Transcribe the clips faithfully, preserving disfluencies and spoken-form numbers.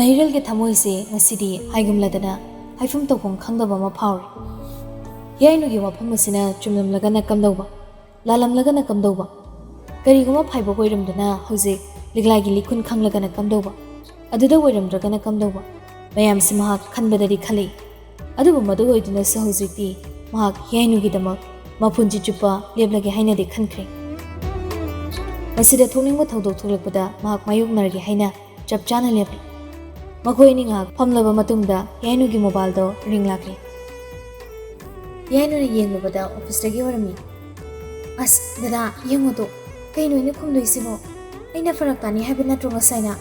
ꯃꯍꯤꯔꯦꯜꯒꯤ ꯊꯃꯣꯏꯁꯦ ꯉꯁꯤꯗꯤ ꯍꯥꯏꯒꯨꯝꯂꯗꯅ ꯍꯥꯏꯐꯝ ꯇꯧꯐꯝ ꯈꯪꯗꯕ ꯑꯃ ꯐꯥꯎꯔꯦ꯫ ꯌꯥꯏꯅꯨꯒꯤ ꯋꯥꯐꯝ ꯑꯁꯤꯅ ꯆꯨꯝꯂꯝꯂꯒꯅ ꯀꯝꯗꯧꯕ, ꯂꯥꯜꯂꯝꯂꯒꯅ ꯀꯝꯗꯧꯕ? ꯀꯔꯤꯒꯨꯝꯕ ꯐꯥꯏꯕꯣꯛ ꯑꯣꯏꯔꯝꯗꯅ ꯍꯧꯖꯤꯛ ꯂꯤꯛꯂꯥꯏꯒꯤ ꯂꯤꯈꯨꯟ ꯈꯪꯂꯒꯅ ꯀꯝꯗꯧꯕ? ꯑꯗꯨꯗ ꯑꯣꯏꯔꯝꯗ꯭ꯔꯒꯅ ꯀꯝꯗꯧꯕ? ꯃꯌꯥꯝꯁꯤ ꯃꯍꯥꯛ ꯈꯟꯕꯗꯗꯤ ꯈꯜꯂꯤ꯫ ꯑꯗꯨꯕꯨ ꯃꯗꯨ ꯑꯣꯏꯗꯨꯅꯁꯨ ꯍꯧꯖꯤꯛꯇꯤ ꯃꯍꯥꯛ ꯌꯥꯏꯅꯨꯒꯤꯗꯃꯛ ꯃꯄꯨꯟꯁꯤ ꯆꯨꯞꯄ ꯂꯦꯞꯂꯒꯦ ꯍꯥꯏꯅꯗꯤ ꯈꯟꯈ꯭ꯔꯦ꯫ ꯃꯁꯤꯗ ꯊꯣꯛꯅꯤꯡꯕ ꯊꯧꯗꯣꯛ ꯊꯣꯛꯂꯛꯄꯗ ꯃꯍꯥꯛ ꯃꯥꯌꯣꯛꯅꯔꯒꯦ ꯍꯥꯏꯅ ꯆꯞ ꯆꯥꯅ ꯂꯦꯞꯂꯤ꯫ ꯃꯈꯣꯏ ꯑꯅꯤ ꯉꯥꯏꯍꯥꯛ ꯐꯝꯂꯕ ꯃꯇꯨꯡꯗ ꯌꯥꯏꯅꯨꯒꯤ ꯃꯣꯕꯥꯏꯜꯗꯣ ꯔꯤꯡ ꯂꯥꯛꯂꯤ꯫ ꯌꯥꯏꯅꯨꯅ ꯌꯦꯡꯂꯨꯕꯗ ꯑꯣꯐꯤꯁꯇꯒꯤ ꯑꯣꯏꯔꯝꯃꯤ꯫ "ꯑꯁ ꯗꯗꯥ, ꯌꯦꯡꯉꯨꯗꯣ, ꯀꯩꯅꯣ ꯑꯩꯅ ꯈꯨꯝꯗꯣꯏꯁꯤꯕꯣ? ꯑꯩꯅ ꯐꯔꯛ ꯇꯥꯅꯤ ꯍꯥꯏꯕ ꯅꯠꯇ꯭ꯔꯣ ꯉꯁꯥꯏꯅ?"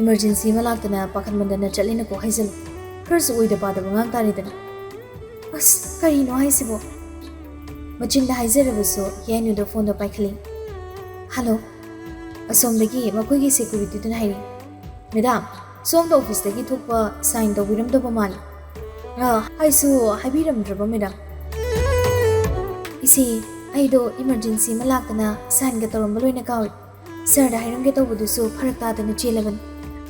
"ꯏꯃꯔꯖꯦꯟꯁꯤ ꯑꯃ ꯂꯥꯛꯇꯅ ꯄꯥꯈꯠꯃꯟꯗꯅ ꯆꯠꯂꯤꯅꯀꯣ ꯍꯥꯏꯖꯜꯂꯨ꯫ ꯈꯔꯁꯨ ꯑꯣꯏꯗ ꯄꯥꯗꯕ ꯉꯥꯡ ꯇꯥꯔꯦꯗꯅ꯫" "ꯑꯁ, ꯀꯔꯤꯅꯣ ꯍꯥꯏꯁꯤꯕꯣ?" ꯃꯆꯤꯟꯗ ꯍꯥꯏꯖꯔꯕꯁꯨ ꯌꯥꯏꯅꯨꯗ ꯐꯣꯟꯗꯣ ꯄꯥꯏꯈꯠꯂꯤ꯫ "ꯍꯜꯂꯣ꯫" ꯑꯁꯣꯝꯗꯒꯤ ꯃꯈꯣꯏꯒꯤ ꯁꯦꯀ꯭ꯌꯨꯔꯤꯇꯤꯗꯨꯅ ꯍꯥꯏꯔꯤ, "ꯃꯦꯗꯥꯝ, ꯁꯣꯝꯗ ꯑꯣꯐꯤꯁꯇꯒꯤ ꯊꯣꯛꯄ ꯁꯥꯏꯟ ꯇꯧꯕꯤꯔꯝꯗꯕ ꯃꯥꯜꯂꯤ꯫" "ꯑ, ꯑꯩꯁꯨ ꯍꯥꯏꯕꯤꯔꯝꯗ꯭ꯔꯕ ꯃꯦꯗꯥꯝ?" "ꯏꯆꯦ, ꯑꯩꯗꯣ ꯏꯃꯔꯖꯦꯟꯁꯤ ꯑꯃ ꯂꯥꯛꯇꯅ ꯁꯥꯏꯟꯒ ꯇꯧꯔꯝꯕ ꯂꯣꯏꯅ ꯀꯥꯎꯔꯦ꯫ ꯁꯥꯔꯗ ꯍꯥꯏꯔꯝꯒꯦ ꯇꯧꯕꯗꯨꯁꯨ ꯐꯔꯛ ꯇꯥꯗꯅ ꯆꯦꯜꯂꯕꯅꯤ꯫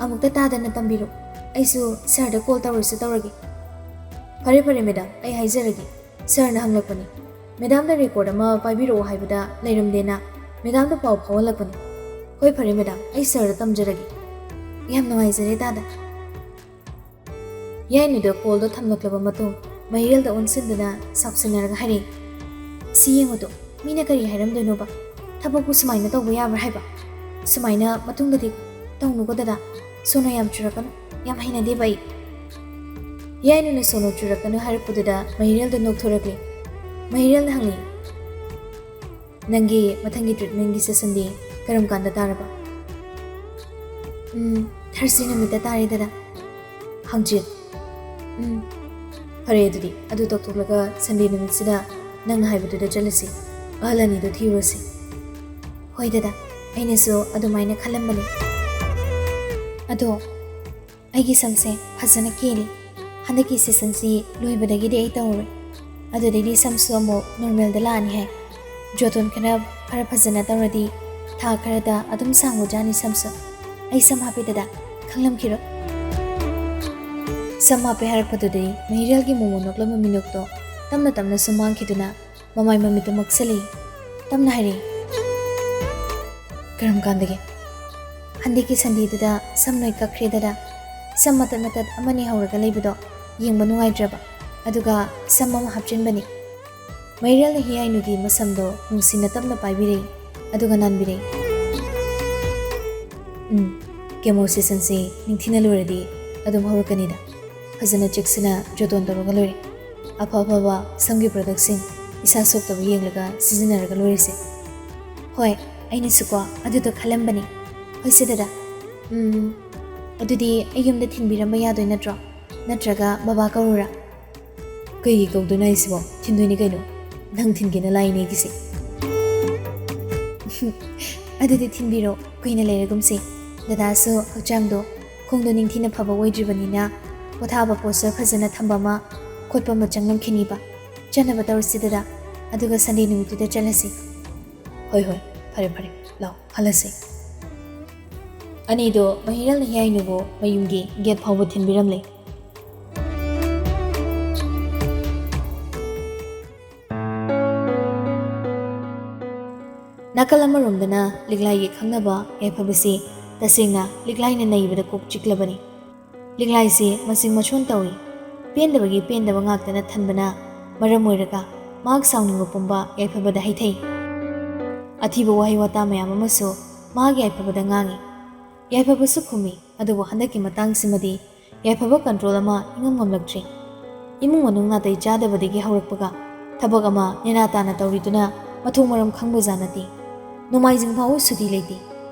ꯑꯃꯨꯛꯇ ꯇꯥꯗꯅ ꯇꯝꯕꯤꯔꯣ꯫ ꯑꯩꯁꯨ ꯁꯥꯔꯗ ꯀꯣꯜ ꯇꯧꯔꯁꯨ ꯇꯧꯔꯒꯦ꯫" "ꯐꯔꯦ ꯐꯔꯦ ꯃꯦꯗꯥꯝ, ꯑꯩ ꯍꯥꯏꯖꯔꯒꯦ꯫ ꯁꯥꯔꯅ ꯍꯪꯂꯛꯄꯅꯤ꯫ ꯃꯦꯗꯥꯝꯅ ꯔꯦꯀꯣꯔꯗ ꯑꯃ ꯄꯥꯏꯕꯤꯔꯛꯑꯣ ꯍꯥꯏꯕꯗ ꯂꯩꯔꯝꯗꯦꯅ ꯃꯦꯗꯥꯝꯗ ꯄꯥꯎ ꯐꯥꯎꯍꯜꯂꯛꯄꯅꯤ꯫" "ꯍꯣꯏ ꯐꯔꯦ ꯃꯦꯗꯥꯝ, ꯑꯩ ꯁꯥꯔꯗ ꯇꯝꯖꯔꯒꯦ꯫" "ꯌꯥꯝ ꯅꯨꯡꯉꯥꯏꯖꯔꯦ ꯗꯗꯥ꯫" ꯌꯥꯏꯅꯨꯗ ꯀꯣꯜꯗꯣ ꯊꯝꯂꯛꯂꯕ ꯃꯇꯨꯡ ꯃꯍꯤꯔꯦꯜꯗ ꯑꯣꯟꯁꯤꯟꯗꯨꯅ ꯁꯥꯎꯁꯤꯟꯅꯔꯒ ꯍꯥꯏꯔꯛꯏ, "ꯁꯤ ꯌꯦꯡꯉꯨꯗꯣ, ꯃꯤꯅ ꯀꯔꯤ ꯍꯥꯏꯔꯝꯗꯣꯏꯅꯣꯕ? ꯊꯕꯛꯄꯨ ꯁꯨꯃꯥꯏꯅ ꯇꯧꯕ ꯌꯥꯕ꯭ꯔꯥ ꯍꯥꯏꯕ? ꯁꯨꯃꯥꯏꯅ ꯃꯇꯨꯡꯗꯗꯤ ꯇꯧꯅꯨꯀꯣ ꯗꯗꯥ꯫ ꯁꯣꯅꯣ ꯌꯥꯝ ꯆꯨꯔꯛꯀꯅꯨ, ꯌꯥꯝ ꯍꯩꯅꯗꯦꯕ ꯑꯩ꯫" ꯌꯥꯏꯅꯨꯅ ꯁꯣꯅꯣ ꯆꯨꯔꯛꯀꯅꯨ ꯍꯥꯏꯔꯛꯄꯗꯨꯗ ꯃꯍꯤꯔꯦꯜꯗ ꯅꯣꯛꯊꯣꯔꯛꯂꯦ꯫ ꯃꯍꯤꯔꯦꯜꯅ ꯍꯪꯂꯤ, "ꯅꯪꯒꯤ ꯃꯊꯪꯒꯤ ꯇ꯭ꯔꯤꯠꯃꯦꯟꯒꯤ ꯁꯦꯁꯟꯗꯤ ꯀꯔꯝ ꯀꯥꯟꯗ ꯇꯥꯔꯕ?" "ꯎꯝ, ꯊꯔꯁꯗꯦ ꯅꯨꯃꯤꯠꯇ ꯇꯥꯔꯦ ꯗꯗꯥ꯫" "ꯍꯪꯆꯤꯠ? ꯎꯝ, ꯐꯔꯦ ꯑꯗꯨꯗꯤ꯫ ꯑꯗꯨ ꯇꯧꯊꯣꯛꯂꯒ ꯁꯟꯗꯦ ꯅꯨꯃꯤꯠꯁꯤꯗ ꯅꯪꯅ ꯍꯥꯏꯕꯗꯨꯗ ꯆꯠꯂꯁꯤ꯫ ꯑꯍꯜ ꯑꯅꯤꯗꯣ ꯊꯤꯔꯨꯔꯁꯤ꯫" "ꯍꯣꯏ ꯗꯗꯥ, ꯑꯩꯅꯁꯨ ꯑꯗꯨꯃꯥꯏꯅ ꯈꯜꯂꯝꯕꯅꯤ꯫ ꯑꯗꯣ ꯑꯩꯒꯤ ꯁꯝꯁꯦ ꯐꯖꯅ ꯀꯦꯜꯂꯤ꯫ ꯍꯟꯗꯛꯀꯤ ꯁꯤꯖꯟꯁꯤ ꯂꯣꯏꯕꯗꯒꯤꯗꯤ ꯑꯩ ꯇꯧꯔꯔꯣꯏ꯫ ꯑꯗꯨꯗꯩꯗꯤ ꯁꯝꯁꯨ ꯑꯃꯨꯛ ꯅꯣꯔꯃꯦꯜꯗ ꯂꯥꯛꯑꯅꯤ ꯍꯥꯏ꯫ ꯖꯣꯇꯣꯟ ꯈꯔ, ꯈꯔ ꯐꯖꯅ ꯇꯧꯔꯗꯤ ꯊꯥ ꯈꯔꯗ ꯑꯗꯨꯝ ꯁꯥꯡꯕꯖꯥꯠꯅꯤ ꯁꯝꯁꯨ꯫" ꯑꯩ ꯁꯝ ꯍꯥꯞꯄꯦ ꯗꯗꯥ, ꯈꯪꯂꯝꯈꯤꯔꯣꯏ꯫ ꯁꯝ ꯍꯥꯞꯄꯦ ꯍꯥꯏꯔꯛꯄꯗꯨꯗꯤ ꯃꯍꯤꯔꯦꯜꯒꯤ ꯃꯣꯃꯣ ꯅꯣꯛꯂꯝꯕ ꯃꯤꯅꯣꯛꯇꯣ ꯇꯞꯅ ꯇꯞꯅ ꯁꯨꯝ ꯃꯥꯡꯈꯤꯗꯨꯅ ꯃꯃꯥꯏ ꯃꯃꯤꯠꯇ ꯃꯛꯁꯜꯂꯤ꯫ ꯇꯞꯅ ꯍꯥꯏꯔꯛꯏ, "ꯀꯔꯝ ꯀꯥꯟꯗꯒꯤ?" "ꯍꯟꯗꯛꯀꯤ ꯁꯟꯗꯦꯗꯨꯗ ꯁꯝ ꯂꯣꯏ ꯀꯛꯈ꯭ꯔꯦ ꯗꯗꯥ꯫ ꯁꯝ ꯃꯇꯠ ꯃꯇꯠ ꯑꯃꯅꯤ ꯍꯧꯔꯒ ꯂꯩꯕꯗꯣ ꯌꯦꯡꯕ ꯅꯨꯡꯉꯥꯏꯇ꯭ꯔꯕ, ꯑꯗꯨꯒ ꯁꯝ ꯑꯃ ꯍꯥꯞꯆꯤꯟꯕꯅꯤ꯫" ꯃꯩꯔꯦꯜꯅ ꯍꯤꯌꯥꯏꯅꯨꯒꯤ ꯃꯁꯝꯗꯣ ꯅꯨꯡꯁꯤꯅ ꯇꯞꯅ ꯄꯥꯏꯕꯤꯔꯛꯏ, ꯑꯗꯨꯒ ꯅꯥꯟꯕꯤꯔꯛꯏ꯫ "ꯎꯝ, ꯀꯦꯃꯣ ꯁꯦꯁꯟꯁꯤ ꯅꯤꯡꯊꯤꯅ ꯂꯣꯏꯔꯗꯤ ꯑꯗꯨꯝ ꯍꯧꯔꯛꯀꯅꯤꯗ꯫ ꯐꯖꯅ ꯆꯦꯛꯁꯤꯟꯅ ꯖꯣꯇꯣꯟ ꯇꯧꯔꯒ ꯂꯣꯏꯔꯦ꯫ ꯑꯐ ꯑꯐꯕ ꯁꯝꯒꯤ ꯄ꯭ꯔꯗꯛꯁꯤꯡ ꯏꯁꯥ ꯁꯣꯛꯇꯕ ꯌꯦꯡꯂꯒ ꯁꯤꯖꯤꯟꯅꯔꯒ ꯂꯣꯏꯔꯦꯁꯦ꯫" "ꯍꯣꯏ, ꯑꯩꯅꯁꯨꯀꯣ ꯑꯗꯨꯗꯣ ꯈꯜꯂꯝꯕꯅꯤ꯫ ꯍꯣꯏꯁꯦ ꯗꯗꯥ꯫ ꯎꯝ, ꯑꯗꯨꯗꯤ ꯑꯩ ꯌꯨꯝꯗ ꯊꯤꯟꯕꯤꯔꯝꯕ ꯌꯥꯗꯣꯏ ꯅꯠꯇ꯭ꯔꯣ? ꯅꯠꯇ꯭ꯔꯒ ꯕꯕꯥ ꯀꯧꯔꯨꯔꯥ?" "ꯀꯩꯒꯤ ꯀꯧꯗꯣꯏꯅꯣ ꯍꯥꯏꯁꯤꯕꯣ? ꯊꯤꯟꯗꯣꯏꯅꯤ ꯀꯩꯅꯣ꯫ ꯅꯪ ꯊꯤꯟꯒꯦꯅ ꯂꯥꯛꯏꯅꯦ ꯑꯩꯒꯤꯁꯦ꯫" "ꯑꯗꯨꯗꯤ ꯊꯤꯟꯕꯤꯔꯣ, ꯀꯨꯏꯅ ꯂꯩꯔꯒꯨꯝꯁꯦ꯫ ꯗꯗꯥꯁꯨ ꯍꯛꯆꯥꯡꯗꯣ, ꯈꯣꯡꯗꯣ ꯅꯤꯡꯊꯤꯅ ꯐꯕ ꯑꯣꯏꯗ꯭ꯔꯤꯕꯅꯤꯅ ꯄꯣꯊꯥꯕ ꯄꯣꯁꯇꯔ ꯐꯖꯅ ꯊꯝꯕ ꯑꯃ ꯈꯣꯠꯄ ꯑꯃ ꯆꯪꯂꯝꯈꯤꯅꯤꯕ꯫ ꯆꯠꯅꯕ ꯇꯧꯔꯁꯤ ꯗꯗꯥ, ꯑꯗꯨꯒ ꯁꯟꯗꯦ ꯅꯨꯃꯤꯠꯇꯨꯗ ꯆꯠꯂꯁꯤ꯫" "ꯍꯣꯏ ꯍꯣꯏ, ꯐꯔꯦ ꯐꯔꯦ, ꯂꯥꯎ ꯍꯜꯂꯁꯤ꯫" ꯑꯅꯤꯗꯣ ꯃꯍꯤꯔꯦꯜꯅ ꯍꯤꯌꯥꯏꯅꯨꯕꯨ ꯃꯌꯨꯝꯒꯤ ꯒꯦꯠ ꯐꯥꯎꯕ ꯊꯤꯟꯕꯤꯔꯝꯂꯦ꯫ ꯅꯥꯀꯜ ꯑꯃꯔꯣꯝꯗꯅ ꯂꯤꯛꯂꯥꯏꯒꯤ ꯈꯪꯅꯕ ꯌꯥꯏꯐꯕꯁꯤ ꯇꯁꯦꯡꯅ ꯂꯤꯛꯂꯥꯏꯅ ꯅꯩꯕꯗ ꯀꯣꯛ ꯆꯤꯛꯂꯕꯅꯤ꯫ ꯂꯤꯛꯂꯥꯏꯁꯤ ꯃꯆꯤꯡ ꯃꯆꯣꯟ ꯇꯧꯏ꯫ ꯄꯦꯟꯗꯕꯒꯤ ꯄꯦꯟꯗꯕ ꯉꯥꯛꯇꯅ ꯊꯟꯕꯅ ꯃꯔꯝ ꯑꯣꯏꯔꯒ ꯃꯍꯥꯛ ꯁꯥꯎꯅꯤꯡꯕ ꯄꯨꯝꯕ ꯌꯥꯏꯐꯕꯗ ꯍꯩꯊꯩ꯫ ꯑꯊꯤꯕ ꯋꯥꯍꯩ ꯋꯥꯇꯥ ꯃꯌꯥꯝ ꯑꯃꯁꯨ ꯃꯍꯥꯛ ꯌꯥꯏꯐꯕꯗ ꯉꯥꯡꯏ꯫ ꯌꯥꯏꯐꯕꯁꯨ ꯈꯨꯝꯃꯤ, ꯑꯗꯨꯕꯨ ꯍꯟꯗꯛꯀꯤ ꯃꯇꯥꯡꯁꯤꯃꯗꯤ ꯌꯥꯏꯐꯕ control ꯑꯃ ꯏꯉꯝ ꯉꯝꯂꯛꯇ꯭ꯔꯦ꯫ ꯏꯃꯨꯡ ꯃꯅꯨꯡ ꯅꯥꯇꯩ ꯆꯥꯗꯕꯗꯒꯤ ꯍꯧꯔꯛꯄꯒ ꯊꯕꯛ ꯑꯃ ꯅꯦꯅꯥ ꯇꯥꯅ ꯇꯧꯔꯤꯗꯨꯅ ꯃꯊꯣꯡ ꯃꯔꯝ ꯈꯪꯕꯖꯥꯠ ꯅꯠꯇꯦ꯫ ꯅꯣꯡꯃꯥꯏꯖꯤꯡ ꯐꯥꯎꯕ ꯁꯨꯇꯤ ꯂꯩꯇꯦ꯫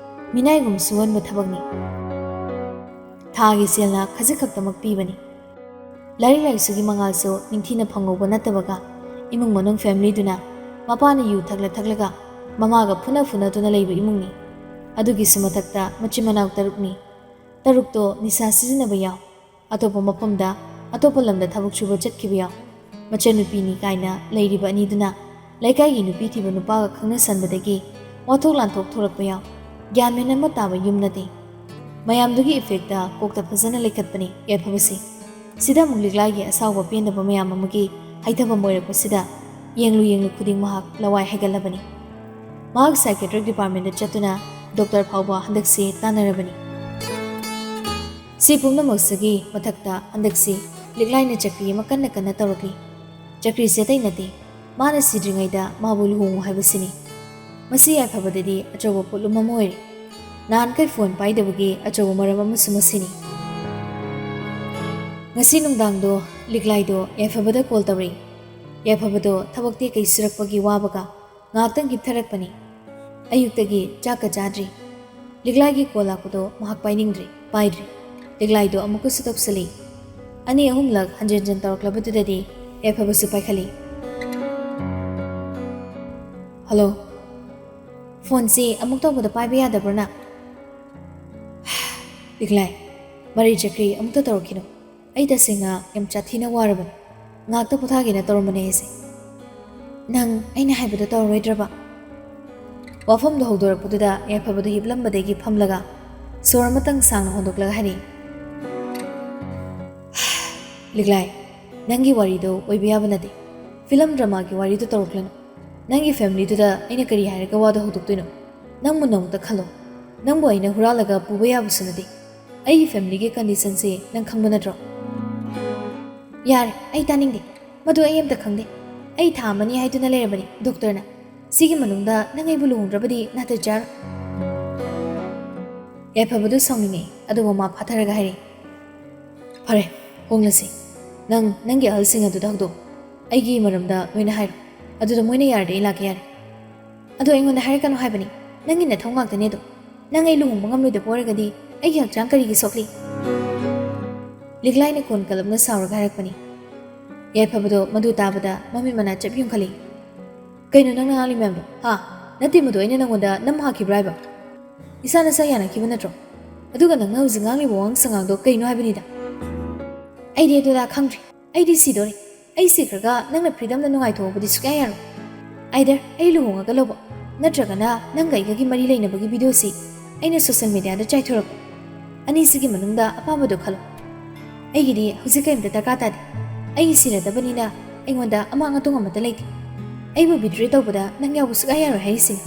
ꯃꯤꯅꯥꯏꯒꯨꯝ ꯁꯨꯍꯟꯕ ꯊꯕꯛꯅꯤ꯫ ꯊꯥꯒꯤ ꯁꯦꯜꯅ ꯈꯖꯤꯛ ꯈꯛꯇꯃꯛ ꯄꯤꯕꯅꯤ꯫ ꯂꯥꯏꯔꯤꯛ ꯂꯥꯏꯁꯨꯒꯤ ꯃꯉꯥꯜꯁꯨ ꯅꯤꯡꯊꯤꯅ ꯐꯪꯍꯧꯕ ꯅꯠꯇꯕꯒ ꯏꯃꯨꯡ ꯃꯅꯨꯡ familyꯗꯨꯅ ꯃꯄꯥꯅ ꯌꯨ ꯊꯛꯂ ꯊꯛꯂꯒ ꯃꯃꯥꯒ ꯐꯨꯅ ꯐꯨꯅꯗꯨꯅ ꯂꯩꯕ ꯏꯃꯨꯡꯅꯤ꯫ ꯑꯗꯨꯒꯤꯁꯨ ꯃꯊꯛꯇ ꯃꯆꯤꯟ ꯃꯅꯥꯎ ꯇꯔꯨꯛꯅꯤ꯫ ꯇꯔꯨꯛꯇꯣ ꯅꯤꯁꯥ ꯁꯤꯖꯤꯟꯅꯕ ꯌꯥꯎ, ꯑꯇꯣꯞꯄ ꯃꯐꯝꯗ, ꯑꯇꯣꯞꯄ ꯂꯝꯗ ꯊꯕꯛ ꯁꯨꯕ ꯆꯠꯈꯤꯕ ꯌꯥꯎ꯫ ꯃꯆꯟꯅꯨꯄꯤꯅꯤ ꯀꯥꯏꯅ ꯂꯩꯔꯤꯕ ꯑꯅꯤꯗꯨꯅ ꯂꯩꯀꯥꯏꯒꯤ ꯅꯨꯄꯤ ꯊꯤꯕ ꯅꯨꯄꯥꯒ ꯈꯪꯅꯁꯟꯕꯗꯒꯤ ꯋꯥꯊꯣꯛ ꯂꯥꯟꯊꯣꯛ ꯊꯣꯔꯛꯄ ꯌꯥꯎ꯫ ꯒ꯭ꯌꯥꯟ ꯃꯦꯟ ꯑꯃ ꯇꯥꯕ ꯌꯨꯝ ꯅꯠꯇꯦ꯫ ꯃꯌꯥꯝꯗꯨꯒꯤ ꯏꯐꯦꯛꯇ ꯀꯣꯛꯇ ꯐꯖꯅ ꯂꯩꯈꯠꯄꯅꯤ ꯌꯥꯏꯐꯕꯁꯤ꯫ ꯁꯤꯗ ꯑꯃꯨꯛ ꯂꯤꯛꯂꯥꯏꯒꯤ ꯑꯁꯥꯎꯕ ꯄꯦꯟꯗꯕ ꯃꯌꯥꯝ ꯑꯃꯒꯤ ꯍꯩꯊꯐꯝ ꯑꯣꯏꯔꯛꯄꯁꯤꯗ ꯌꯦꯡꯂꯨ ꯌꯦꯡꯂꯨ ꯈꯨꯗꯤꯡ ꯃꯍꯥꯛ ꯂꯋꯥꯏ ꯍꯥꯏꯒꯠꯂꯕꯅꯤ꯫ ꯃꯍꯥꯛ psychiatric departmentꯗ ꯆꯠꯇꯨꯅ ꯗꯣꯛꯇꯔ ꯐꯥꯎꯕ ꯍꯟꯗꯛꯁꯤ ꯇꯥꯟꯅꯔꯕꯅꯤ꯫ ꯁꯤ ꯄꯨꯝꯅꯃꯛꯁꯤꯒꯤ ꯃꯊꯛꯇ ꯍꯟꯗꯛꯁꯤ ꯂꯤꯛꯂꯥꯏꯅ ꯆꯀ꯭ꯔꯤ ꯑꯃ ꯀꯟꯅ ꯀꯟꯅ ꯇꯧꯔꯛꯂꯤ꯫ ꯆꯀ꯭ꯔꯤꯁꯦ ꯑꯇꯩ ꯅꯠꯇꯦ, ꯃꯥꯅ ꯁꯤꯗ꯭ꯔꯤꯉꯩꯗ ꯃꯥꯕꯨ ꯂꯨꯍꯣꯡꯉꯨ ꯍꯥꯏꯕꯁꯤꯅꯤ꯫ ꯃꯁꯤ ꯌꯥꯏꯐꯕꯗꯗꯤ ꯑꯆꯧꯕ ꯄꯣꯠꯂꯨꯝ ꯑꯃ ꯑꯣꯏꯔꯦ꯫ ꯅꯍꯥꯟꯈꯩ ꯐꯣꯟ ꯄꯥꯏꯗꯕꯒꯤ ꯑꯆꯧꯕ ꯃꯔꯝ ꯑꯃꯁꯨ ꯃꯁꯤꯅꯤ꯫ ꯉꯁꯤ ꯅꯨꯡꯗꯥꯡꯗꯣ ꯂꯤꯛꯂꯥꯏꯗꯣ ꯌꯥꯏꯐꯕꯗ ꯀꯣꯜ ꯇꯧꯔꯛꯏ꯫ ꯌꯥꯏꯐꯕꯗꯣ ꯊꯕꯛ ꯇꯦꯛ ꯀꯩ ꯁꯨꯔꯛꯄꯒꯤ ꯋꯥꯕꯒ ꯉꯥꯏꯍꯥꯛꯇꯪ ꯍꯤꯞꯊꯔꯛꯄꯅꯤ꯫ ꯑꯌꯨꯛꯇꯒꯤ ꯆꯥꯛꯀ ꯆꯥꯗ꯭ꯔꯤ꯫ ꯂꯤꯛꯂꯥꯏꯒꯤ ꯀꯣꯜ ꯂꯥꯛꯄꯗꯣ ꯃꯍꯥꯛ ꯄꯥꯏꯅꯤꯡꯗ꯭ꯔꯦ, ꯄꯥꯏꯗ꯭ꯔꯦ꯫ ꯂꯤꯛꯂꯥꯏꯗꯣ ꯑꯃꯨꯛꯀꯁꯨ ꯇꯧꯁꯜꯂꯤ꯫ ꯑꯅꯤ ꯑꯍꯨꯝꯂꯛ ꯍꯟꯖꯤꯟ ꯍꯟꯖꯤꯟ ꯇꯧꯔꯛꯂꯕꯗꯨꯗꯗꯤ ꯌꯥꯏꯐꯕꯁꯨ ꯄꯥꯏꯈꯠꯂꯤ꯫ "ꯍꯜꯂꯣ, ꯐꯣꯟꯁꯤ ꯑꯃꯨꯛ ꯇꯧꯕꯗ ꯄꯥꯏꯕ ꯌꯥꯗꯕ꯭ꯔꯣ ꯅꯪ?" "ꯂꯤꯛꯂꯥꯏ, ꯃꯔꯩ ꯆꯀ꯭ꯔꯤ ꯑꯃꯨꯛꯇ ꯇꯧꯔꯛꯈꯤꯅꯨ꯫ ꯑꯩ ꯇꯁꯦꯡꯅ ꯌꯥꯝ ꯆꯥꯊꯤꯅ ꯋꯥꯔꯕꯅꯤ꯫ ꯉꯥꯛꯇ ꯄꯣꯊꯥꯒꯦꯅ ꯇꯧꯔꯝꯕꯅꯦ ꯑꯩꯁꯦ꯫ ꯅꯪ ꯑꯩꯅ ꯍꯥꯏꯕꯗꯣ ꯇꯧꯔꯔꯣꯏꯗ꯭ꯔꯕ?" ꯋꯥꯐꯝꯗꯣ ꯍꯧꯗꯣꯔꯛꯄꯗꯨꯗ ꯌꯥꯏꯐꯕꯗꯨ ꯍꯤꯞꯂꯝꯕꯗꯒꯤ ꯐꯝꯂꯒ ꯁꯣꯔ ꯑꯃꯇꯪ ꯁꯥꯡꯅ ꯍꯣꯟꯗꯣꯛꯂꯒ ꯍꯥꯏꯔꯛꯏ, "ꯂꯤꯛꯂꯥꯏ, ꯅꯪꯒꯤ ꯋꯥꯔꯤꯗꯣ ꯑꯣꯏꯕ ꯌꯥꯕ ꯅꯠꯇꯦ꯫ ꯐꯤꯂꯝ ꯗ꯭ꯔꯃꯥꯒꯤ ꯋꯥꯔꯤꯗꯣ ꯇꯧꯔꯛꯂꯅꯨ꯫ ꯅꯪꯒꯤ ꯐꯦꯃꯤꯂꯤꯗꯨꯗ ꯑꯩꯅ ꯀꯔꯤ ꯍꯥꯏꯔꯒ ꯋꯥꯗꯣ ꯍꯧꯗꯣꯛꯇꯣꯏꯅꯣ? ꯅꯪꯕꯨ ꯅꯕꯨꯛꯇ ꯈꯜꯂꯣ꯫ ꯅꯪꯕꯨ ꯑꯩꯅ ꯍꯨꯔꯥꯜꯂꯒ ꯄꯨꯕ ꯌꯥꯕꯁꯨ ꯅꯠꯇꯦ꯫ ꯑꯩꯒꯤ ꯐꯦꯃꯤꯂꯤꯒꯤ ꯀꯟꯗꯤꯁꯟꯁꯦ ꯅꯪ ꯈꯪꯕ ꯅꯠꯇ꯭ꯔꯣ?" "ꯌꯥꯔꯦ, ꯑꯩ ꯇꯥꯅꯤꯡꯗꯦ꯫ ꯃꯗꯨ ꯑꯩ ꯑꯝꯇ ꯈꯪꯗꯦ꯫ ꯑꯩ ꯊꯥ ꯑꯃꯅꯤ ꯍꯥꯏꯗꯨꯅ ꯂꯩꯔꯕꯅꯤ ꯗꯣꯛꯇꯔꯅ꯫ ꯁꯤꯒꯤ ꯃꯅꯨꯡꯗ ꯅꯪ ꯑꯩꯕꯨ ꯂꯨꯍꯣꯡꯗ꯭ꯔꯕꯗꯤ ꯅꯥꯇꯩ ꯆꯥꯔꯣꯏ꯫" ꯌꯥꯏꯐꯕꯗꯨ ꯁꯥꯎꯅꯤꯡꯉꯦ, ꯑꯗꯨꯕꯨ ꯃꯥ ꯐꯥꯊꯔꯒ ꯍꯥꯏꯔꯛꯏ, "ꯐꯔꯦ, ꯍꯣꯡꯂꯁꯤ꯫ ꯅꯪ ꯅꯪꯒꯤ ꯑꯍꯜꯁꯤꯡ ꯑꯗꯨꯗ ꯍꯧꯗꯣꯛ꯫ ꯑꯩꯒꯤ ꯃꯔꯝꯗ ꯂꯣꯏꯅ ꯍꯥꯏꯔꯣ꯫ ꯑꯗꯨꯗ ꯃꯣꯏꯅ ꯌꯥꯔꯗꯤ ꯑꯩ ꯂꯥꯛꯀꯦ ꯌꯥꯔꯦ꯫" "ꯑꯗꯣ ꯑꯩꯉꯣꯟꯗ ꯍꯥꯏꯔꯛꯀꯅꯨ ꯍꯥꯏꯕꯅꯤ꯫ ꯅꯪꯒꯤ ꯅꯊꯧ ꯉꯥꯛꯇꯅꯦ ꯑꯗꯣ꯫ ꯅꯪ ꯑꯩ ꯂꯨꯍꯣꯡꯕ ꯉꯝꯂꯣꯏꯗꯕ ꯑꯣꯏꯔꯒꯗꯤ ꯑꯩꯒꯤ ꯍꯛꯆꯥꯡ ꯀꯔꯤꯒꯤ ꯁꯣꯛꯂꯤ?" ꯂꯤꯛꯂꯥꯏꯅ ꯈꯣꯟ ꯀꯜꯂꯞꯅ ꯁꯥꯎꯔꯒ ꯍꯥꯏꯔꯛꯄꯅꯤ꯫ ꯌꯥꯏꯐꯕꯗꯣ ꯃꯗꯨ ꯇꯥꯕꯗ ꯃꯃꯤꯠ ꯃꯅꯥ ꯆꯞ ꯌꯨꯡꯈꯠꯂꯤ꯫ "ꯀꯩꯅꯣ ꯅꯪꯅ ꯉꯥꯡꯂꯤ ꯃꯌꯥꯝꯗꯣ? ꯍꯥ? ꯅꯠꯇꯦ, ꯃꯗꯨ ꯑꯩꯅ ꯅꯪꯉꯣꯟꯗ ꯅꯝ ꯍꯥꯛꯈꯤꯕ꯭ꯔꯥ ꯍꯥꯏꯕ? ꯏꯁꯥ ꯅꯁꯥ ꯌꯥꯅꯈꯤꯕ ꯅꯠꯇ꯭ꯔꯣ? ꯑꯗꯨꯒ ꯅꯪꯅ ꯍꯧꯖꯤꯛ ꯉꯥꯡꯂꯤꯕ ꯋꯥꯉꯥꯡ ꯁꯉꯥꯡꯗꯣ ꯀꯩꯅꯣ ꯍꯥꯏꯕꯅꯤꯗ?" "ꯑꯩꯗꯤ ꯑꯗꯨꯗ ꯈꯪꯗ꯭ꯔꯤ꯫ ꯑꯩꯗꯤ ꯁꯤꯗꯣꯔꯦ꯫ ꯑꯩ ꯁꯤꯈ꯭ꯔꯒ ꯅꯪꯅ ꯐ꯭ꯔꯤꯗꯝꯗ ꯅꯨꯡꯉꯥꯏꯊꯣꯛꯍꯧꯕꯗꯤ ꯁꯨꯛꯌꯥ ꯌꯥꯔꯣꯏ꯫ ꯑꯥꯏꯗꯔ ꯑꯩ ꯂꯨꯍꯣꯡꯉꯒ ꯂꯧꯕ, ꯅꯠꯇ꯭ꯔꯒꯅ ꯅꯪꯒ ꯑꯩꯒꯒꯤ ꯃꯔꯤ ꯂꯩꯅꯕꯒꯤ ꯚꯤꯗꯤꯑꯣꯁꯤ ꯑꯩꯅ ꯁꯣꯁꯦꯜ ꯃꯦꯗꯤꯌꯥꯗ ꯆꯥꯏꯊꯣꯔꯛꯄ꯫ ꯑꯅꯤꯁꯤꯒꯤ ꯃꯅꯨꯡꯗ ꯑꯄꯥꯝꯕꯗꯨ ꯈꯜꯂꯨ꯫ ꯑꯩꯒꯤꯗꯤ ꯍꯧꯖꯤꯛ ꯀꯔꯤꯝꯇ ꯗꯔꯀꯥꯔ ꯇꯥꯗꯦ꯫ ꯑꯩꯒꯤ ꯁꯤꯔꯗꯕꯅꯤꯅ ꯑꯩꯉꯣꯟꯗ ꯑꯃꯥꯡ ꯑꯇꯣꯡ ꯑꯃꯠꯇ ꯂꯩꯇꯦ꯫ ꯑꯩꯕꯨ ꯕꯤꯇ꯭ꯔꯦ ꯇꯧꯕꯗ ꯅꯪ ꯌꯥꯎꯕ ꯁꯨꯛꯌꯥ ꯌꯥꯔꯣꯏ ꯍꯥꯏꯔꯤꯁꯤꯅꯤ꯫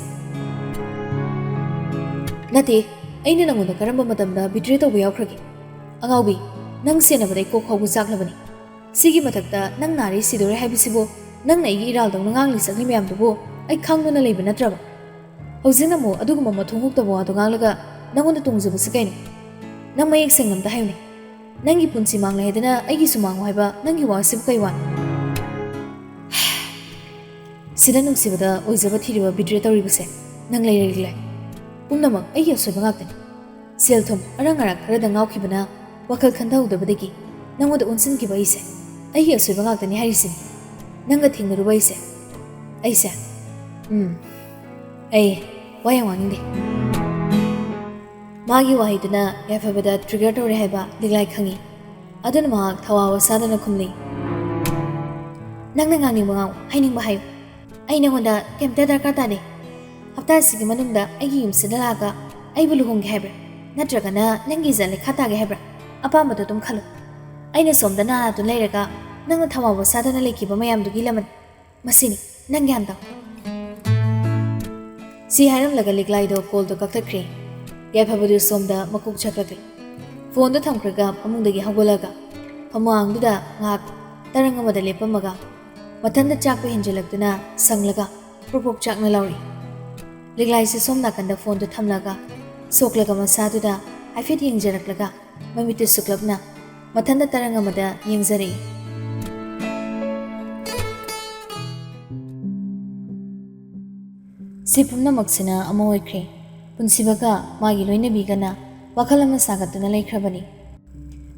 ꯅꯠꯇꯦ, ꯑꯩꯅ ꯅꯪꯉꯣꯟꯗ ꯀꯔꯝꯕ ꯃꯇꯝꯗ ꯕꯤꯇ꯭ꯔꯦ ꯇꯧꯕ ꯌꯥꯎꯈ꯭ꯔꯒꯦ? ꯑꯉꯥꯎꯕꯤ, ꯅꯪ ꯁꯦꯟꯅꯕꯗ ꯑꯩ ꯀꯣꯛ ꯐꯥꯎꯕ ꯆꯥꯛꯂꯕꯅꯤ꯫ ꯁꯤꯒꯤ ꯃꯊꯛꯇ ꯅꯪ ꯅꯥꯔꯦ ꯁꯤꯗꯣꯔꯦ ꯍꯥꯏꯕꯁꯤꯕꯨ, ꯅꯪꯅ ꯑꯩꯒꯤ ꯏꯔꯥꯜꯗꯧꯅ ꯉꯥꯡꯂꯤ ꯁꯛꯂꯤ ꯃꯌꯥꯝꯗꯨꯕꯨ ꯑꯩ ꯈꯪꯗꯨꯅ ꯂꯩꯕ ꯅꯠꯇ꯭ꯔꯕ? ꯍꯧꯖꯤꯛꯅ ꯑꯃꯨꯛ ꯑꯗꯨꯒꯨꯝꯕ ꯃꯊꯣꯡ ꯍꯨꯛꯇꯕ ꯋꯥꯗꯣ ꯉꯥꯡꯂꯒ ꯅꯪꯉꯣꯟꯗ ꯇꯣꯡꯖꯕꯁꯤ ꯀꯩꯅꯣ? ꯅꯪ ꯃꯌꯦꯛ ꯁꯦꯡꯅ ꯑꯝꯇ ꯍꯥꯏꯌꯨꯅꯦ꯫ ꯅꯪꯒꯤ ꯄꯨꯟꯁꯤ ꯃꯥꯡꯂꯦ ꯍꯥꯏꯗꯅ ꯑꯩꯒꯤꯁꯨ ꯃꯥꯡꯉꯨ ꯍꯥꯏꯕ ꯅꯪꯒꯤ ꯋꯥꯁꯤꯕꯨ ꯀꯩ ꯋꯥꯅꯣ? ꯁꯤꯗ ꯅꯨꯡꯁꯤꯕꯗ ꯑꯣꯏꯖꯕ ꯊꯤꯔꯤꯕ ꯕꯤꯇ꯭ꯔꯦ ꯇꯧꯔꯤꯕꯁꯦ ꯅꯪ ꯂꯩꯔꯒ ꯂꯩ꯫ ꯄꯨꯝꯅꯃꯛ ꯑꯩꯒꯤ ꯑꯁꯣꯏꯕ ꯉꯥꯛꯇꯅꯤ꯫ ꯁꯦꯜ ꯊꯨꯝ ꯑꯔꯪ ꯑꯔꯥꯛ ꯈꯔꯗ ꯉꯥꯎꯈꯤꯕꯅ ꯋꯥꯈꯜ ꯈꯟꯊꯍꯧꯗꯕꯗꯒꯤ ꯅꯪꯉꯣꯟꯗ ꯑꯣꯟꯁꯤꯟꯈꯤꯕ ꯑꯩꯁꯦ ꯑꯩꯒꯤ ꯑꯁꯣꯏꯕ ꯉꯥꯛꯇꯅꯤ ꯍꯥꯏꯔꯤꯁꯤꯅꯤ꯫ ꯅꯪꯒ ꯊꯦꯡꯅꯔꯨꯕ ꯑꯩꯁꯦ, ꯑꯩꯁꯦ, ꯎꯝ, ꯑꯩ ꯋꯥ ꯌꯥꯝ ꯉꯥꯡꯅꯤꯡꯗꯦ꯫ ꯃꯥꯒꯤ ꯋꯥꯍꯩꯗꯨꯅ ꯌꯥꯏꯐꯕꯗ trigger ꯇꯧꯔꯦ ꯍꯥꯏꯕ ꯂꯤꯛꯂꯥꯏ ꯈꯪꯏ꯫ ꯑꯗꯨꯅ ꯃꯍꯥꯛ ꯊꯋꯥ ꯋꯥ ꯁꯥꯗꯅ ꯈꯨꯝꯂꯤ, "ꯅꯪꯅ ꯉꯥꯡꯅꯤꯡꯕ ꯉꯥꯡꯉꯨ, ꯍꯥꯏꯅꯤꯡꯕ ꯍꯥꯏꯌꯨ꯫ ꯑꯩ ꯅꯉꯣꯟꯗ ꯀꯩꯝꯇ ꯗꯔꯀꯥꯔ ꯇꯥꯗꯦ꯫ ꯍꯞꯇꯥ ꯑꯁꯤꯒꯤ ꯃꯅꯨꯡꯗ ꯑꯩꯒꯤ ꯌꯨꯝꯁꯤꯗ ꯂꯥꯛꯑꯒ ꯑꯩꯕꯨ ꯂꯨꯍꯣꯡꯒꯦ ꯍꯥꯏꯕ꯭ꯔꯥ? ꯅꯠꯇ꯭ꯔꯒꯅ ꯅꯪꯒꯤ ꯏꯖꯠ ꯂꯩꯈꯥ ꯇꯥꯒꯦ ꯍꯥꯏꯕ꯭ꯔꯥ? ꯑꯄꯥꯝꯕꯗꯣ ꯑꯗꯨꯝ ꯈꯜꯂꯨ꯫ ꯑꯩꯅ ꯁꯣꯝꯗ ꯅꯥꯗꯨꯅ ꯂꯩꯔꯒ ꯅꯪꯅ ꯊꯋꯥ ꯋꯥ ꯁꯥꯗꯅ ꯂꯩꯈꯤꯕ ꯃꯌꯥꯝꯗꯨꯒꯤ ꯂꯃꯟ ꯃꯁꯤꯅꯤ꯫ ꯅꯪ ꯒ꯭ꯌꯥꯟ ꯇꯥꯎ꯫" ꯁꯤ ꯍꯥꯏꯔꯝꯂꯒ ꯂꯤꯛꯂꯥꯏꯗꯣ ꯀꯣꯜꯗꯣ ꯀꯛꯊꯠꯈ꯭ꯔꯦ꯫ ꯌꯥꯏꯐꯕꯗꯨ ꯁꯣꯝꯗ ꯃꯀꯣꯛ ꯆꯠꯄꯒꯤ ꯐꯣꯟꯗꯣ ꯊꯝꯈ꯭ꯔꯒ ꯐꯃꯨꯡꯗꯒꯤ ꯍꯧꯒꯠꯂꯒ ꯐꯃꯨꯡꯗꯨꯗ ꯉꯥꯏꯍꯥꯛ ꯇꯔꯪ ꯑꯃꯗ ꯂꯦꯞꯄꯝꯃꯒ ꯃꯊꯟꯇ ꯆꯥꯛꯄ ꯍꯦꯟꯖꯜꯂꯛꯇꯨꯅ ꯁꯪꯂꯒ ꯄ꯭ꯔꯣꯛ ꯄ꯭ꯔꯣꯛ ꯆꯥꯛꯅ ꯂꯥꯎꯔꯛꯏ꯫ ꯂꯤꯛꯂꯥꯏꯁꯦ ꯁꯣꯝ ꯅꯥꯀꯟꯗ ꯐꯣꯟꯗꯨ ꯊꯝꯂꯒ ꯁꯣꯛꯂꯒ ꯃꯁꯥꯗꯨꯗ ꯍꯥꯏꯐꯦꯠ ꯌꯦꯡꯖꯔꯛꯂꯒ ꯃꯃꯤꯠꯇꯨ ꯁꯨꯛꯂꯞꯅ ꯃꯊꯟꯇ ꯇꯔꯪ ꯑꯃꯗ ꯌꯦꯡꯖꯔꯛꯏ꯫ ꯁꯤ ꯄꯨꯝꯅꯃꯛꯁꯤꯅ ꯑꯃ ꯑꯣꯏꯈ꯭ꯔꯦ꯫ ꯄꯨꯟꯁꯤꯕꯒ ꯃꯥꯒꯤ ꯂꯣꯏꯅꯕꯤꯒꯅ ꯋꯥꯈꯜ ꯑꯃ ꯁꯥꯒꯠꯇꯨꯅ ꯂꯩꯈ꯭ꯔꯕꯅꯤ꯫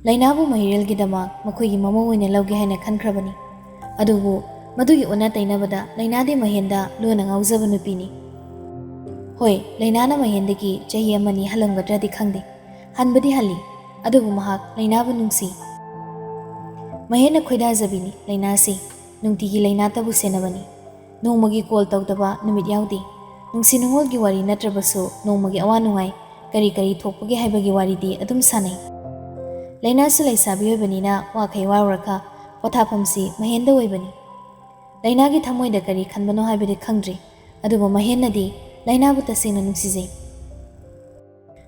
ꯂꯩꯅꯥꯕꯨ ꯃꯍꯤꯔꯦꯜꯒꯤꯗꯃꯛ ꯃꯈꯣꯏꯒꯤ ꯃꯃꯧ ꯑꯣꯏꯅ ꯂꯧꯒꯦ ꯍꯥꯏꯅ ꯈꯟꯈ꯭ꯔꯕꯅꯤ꯫ ꯑꯗꯨꯕꯨ ꯃꯗꯨꯒꯤ ꯑꯣꯟꯅ ꯇꯩꯅꯕꯗ ꯂꯩꯅꯥꯗꯤ ꯃꯍꯦꯟꯗ ꯂꯨꯅ ꯉꯥꯎꯖꯕ ꯅꯨꯄꯤꯅꯤ꯫ ꯍꯣꯏ, ꯂꯩꯅꯥꯅ ꯃꯍꯦꯟꯗꯒꯤ ꯆꯍꯤ ꯑꯃꯅꯤ ꯍꯜꯂꯝꯒꯗ꯭ꯔꯗꯤ ꯈꯪꯗꯦ꯫ ꯍꯟꯕꯗꯤ ꯍꯜꯂꯤ, ꯑꯗꯨꯕꯨ ꯃꯍꯥꯛ ꯂꯩꯅꯥꯕꯨ ꯅꯨꯡꯁꯤ꯫ ꯃꯍꯦꯟꯅ ꯈꯣꯏꯗꯥꯖꯕꯤꯅꯤ ꯂꯩꯅꯥꯁꯤ꯫ ꯅꯨꯡꯇꯤꯒꯤ ꯂꯩꯅꯥꯇꯕꯨ ꯁꯦꯟꯅꯕꯅꯤ꯫ ꯅꯣꯡꯃꯒꯤ ꯀꯣꯜ ꯇꯧꯗꯕ ꯅꯨꯃꯤꯠ ꯌꯥꯎꯗꯦ꯫ ꯅꯨꯡꯁꯤ ꯅꯨꯡꯉꯣꯜꯒꯤ ꯋꯥꯔꯤ ꯅꯠꯇ꯭ꯔꯕꯁꯨ ꯅꯣꯡꯃꯒꯤ ꯑꯋꯥ ꯅꯨꯡꯉꯥꯏ ꯀꯔꯤ ꯀꯔꯤ ꯊꯣꯛꯄꯒꯦ ꯍꯥꯏꯕꯒꯤ ꯋꯥꯔꯤꯗꯤ ꯑꯗꯨꯝ ꯁꯥꯟꯅꯩ꯫ ꯂꯥꯏꯅꯥꯁꯨ ꯂꯩꯁꯥꯕꯤ ꯑꯣꯏꯕꯅꯤꯅ ꯋꯥꯈꯩ ꯋꯥꯔꯨꯔꯒ ꯄꯣꯊꯥꯐꯝꯁꯤ ꯃꯍꯦꯟꯗ ꯑꯣꯏꯕꯅꯤ꯫ ꯂꯥꯏꯅꯥꯒꯤ ꯊꯃꯣꯏꯗ ꯀꯔꯤ ꯈꯟꯕꯅꯣ ꯍꯥꯏꯕꯗꯤ ꯈꯪꯗ꯭ꯔꯤ, ꯑꯗꯨꯕꯨ ꯃꯍꯦꯟꯅꯗꯤ ꯂꯥꯏꯅꯥꯕꯨ ꯇꯁꯦꯡꯅ ꯅꯨꯡꯁꯤꯖꯩ꯫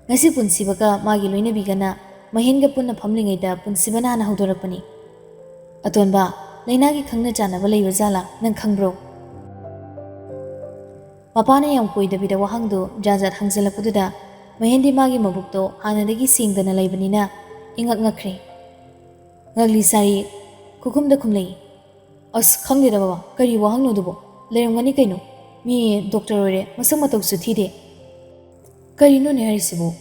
ꯉꯁꯤ ꯄꯨꯟꯁꯤꯕꯒ ꯃꯥꯒꯤ ꯂꯣꯏꯅꯕꯤꯒꯅ ꯃꯍꯦꯟꯒ ꯄꯨꯟꯅ ꯐꯝꯂꯤꯉꯩꯗ ꯄꯨꯟꯁꯤꯕꯅ ꯍꯥꯟꯅ ꯍꯧꯗꯣꯔꯛꯄꯅꯤ꯫ "ꯑꯇꯣꯟꯕ, ꯂꯥꯏꯅꯥꯒꯤ ꯈꯪꯅ ꯆꯥꯟꯅꯕ ꯂꯩꯕ ꯖꯥꯠꯂꯥ, ꯅꯪ ꯈꯪꯕ꯭ꯔꯣ?" ꯃꯄꯥꯅ ꯌꯥꯝ ꯀꯣꯏꯗꯕꯤꯗ ꯋꯥꯍꯪꯗꯨ ꯖꯥꯠ ꯖꯥꯠ ꯍꯪꯖꯜꯂꯛꯄꯗꯨꯗ ꯃꯍꯦꯟꯗꯤ ꯃꯥꯒꯤ ꯃꯕꯨꯛꯇꯣ ꯍꯥꯟꯅꯗꯒꯤ ꯁꯦꯡꯗꯅ ꯂꯩꯕꯅꯤꯅ ꯏꯉꯛ ꯉꯛꯈ꯭ꯔꯦ꯫ ꯉꯛꯂꯤ ꯁꯥꯔꯤ ꯈꯨꯈꯨꯝꯗ ꯈꯨꯝꯂꯛꯏ, "ꯑꯁ, ꯈꯪꯗꯦꯗ ꯕꯕꯥ, ꯀꯔꯤ ꯋꯥꯍꯪꯅꯣ ꯑꯗꯨꯕꯣ? ꯂꯩꯔꯝꯒꯅꯤ ꯀꯩꯅꯣ꯫ ꯃꯤ ꯗꯣꯛꯇꯔ ꯑꯣꯏꯔꯦ, ꯃꯁꯛ ꯃꯇꯧꯁꯨ ꯊꯤꯗꯦ꯫ ꯀꯔꯤꯅꯣꯅꯦ ꯍꯥꯏꯔꯤꯁꯤꯕꯨ?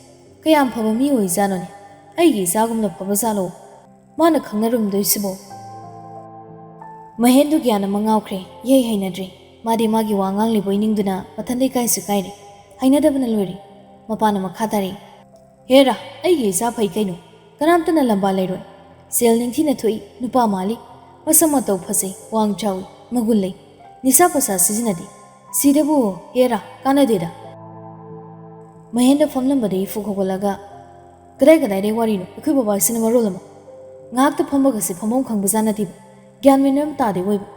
ꯀꯌꯥꯝ ꯐꯕ ꯃꯤ ꯑꯣꯏꯖꯥꯠꯅꯣꯅꯦ? ꯑꯩꯒꯤ ꯏꯆꯥꯒꯨꯝꯅ ꯐꯕ ꯖꯥꯠꯂꯣ? ꯃꯥꯅ ꯈꯪꯅꯔꯝꯗꯣꯏꯁꯤꯕꯣ?" ꯃꯍꯦꯟꯗꯨ ꯒ꯭ꯌꯥꯟ ꯑꯃ ꯉꯥꯎꯈ꯭ꯔꯦ꯫ ꯏꯍꯩ ꯍꯩꯅꯗ꯭ꯔꯦ꯫ ꯃꯥꯗꯤ ꯃꯥꯒꯤ ꯋꯥ ꯉꯥꯡꯂꯤꯕꯣꯏ ꯅꯤꯡꯗꯨꯅ ꯃꯊꯟꯗ ꯏꯀꯥꯏꯁꯨ ꯏꯀꯥꯏꯔꯦ꯫ ꯍꯩꯅꯗꯕꯅ ꯂꯣꯏꯔꯦ꯫ ꯃꯄꯥꯅ ꯃꯈꯥ ꯇꯥꯔꯛꯏ, "ꯍꯦꯔꯥ, ꯑꯩꯒꯤ ꯏꯆꯥ ꯐꯩ ꯀꯩꯅꯣ꯫ ꯀꯅꯥꯝꯇꯅ ꯂꯝꯕꯥ ꯂꯩꯔꯣꯏ꯫ ꯁꯦꯜ ꯅꯤꯡꯊꯤꯅ ꯊꯣꯛꯏ, ꯅꯨꯄꯥ ꯃꯥꯜꯂꯤ꯫ ꯃꯁꯛ ꯃꯇꯧ ꯐꯖꯩ, ꯋꯥꯡ ꯆꯥꯎꯏ, ꯃꯒꯨꯟ ꯂꯩ꯫ ꯅꯤꯁꯥ ꯄꯁꯥ ꯁꯤꯖꯤꯟꯅꯗꯦ꯫ ꯁꯤꯗꯕꯨ ꯍꯦꯔꯥ, ꯀꯥꯟꯅꯗꯦꯗ꯫" ꯃꯍꯦꯟꯗ ꯐꯝꯂꯝꯕꯗꯒꯤ ꯐꯨꯛ ꯍꯧꯒꯠꯂꯒ, "ꯀꯗꯥꯏ ꯀꯗꯥꯏꯗꯩ ꯋꯥꯔꯤꯅꯣ? ꯑꯩꯈꯣꯏ ꯕꯕꯥꯁꯤꯅ ꯃꯔꯣꯜ ꯑꯃ꯫ ꯉꯥꯏꯍꯥꯛꯇ ꯐꯝꯕꯒꯁꯦ ꯐꯝꯐꯝ ꯈꯪꯕꯖꯥꯠ ꯅꯠꯇꯦꯕ꯫ ꯒ꯭ꯌꯥꯟ ꯃꯦꯟ ꯑꯃ ꯇꯥꯗꯦ ꯑꯣꯏꯕ꯫"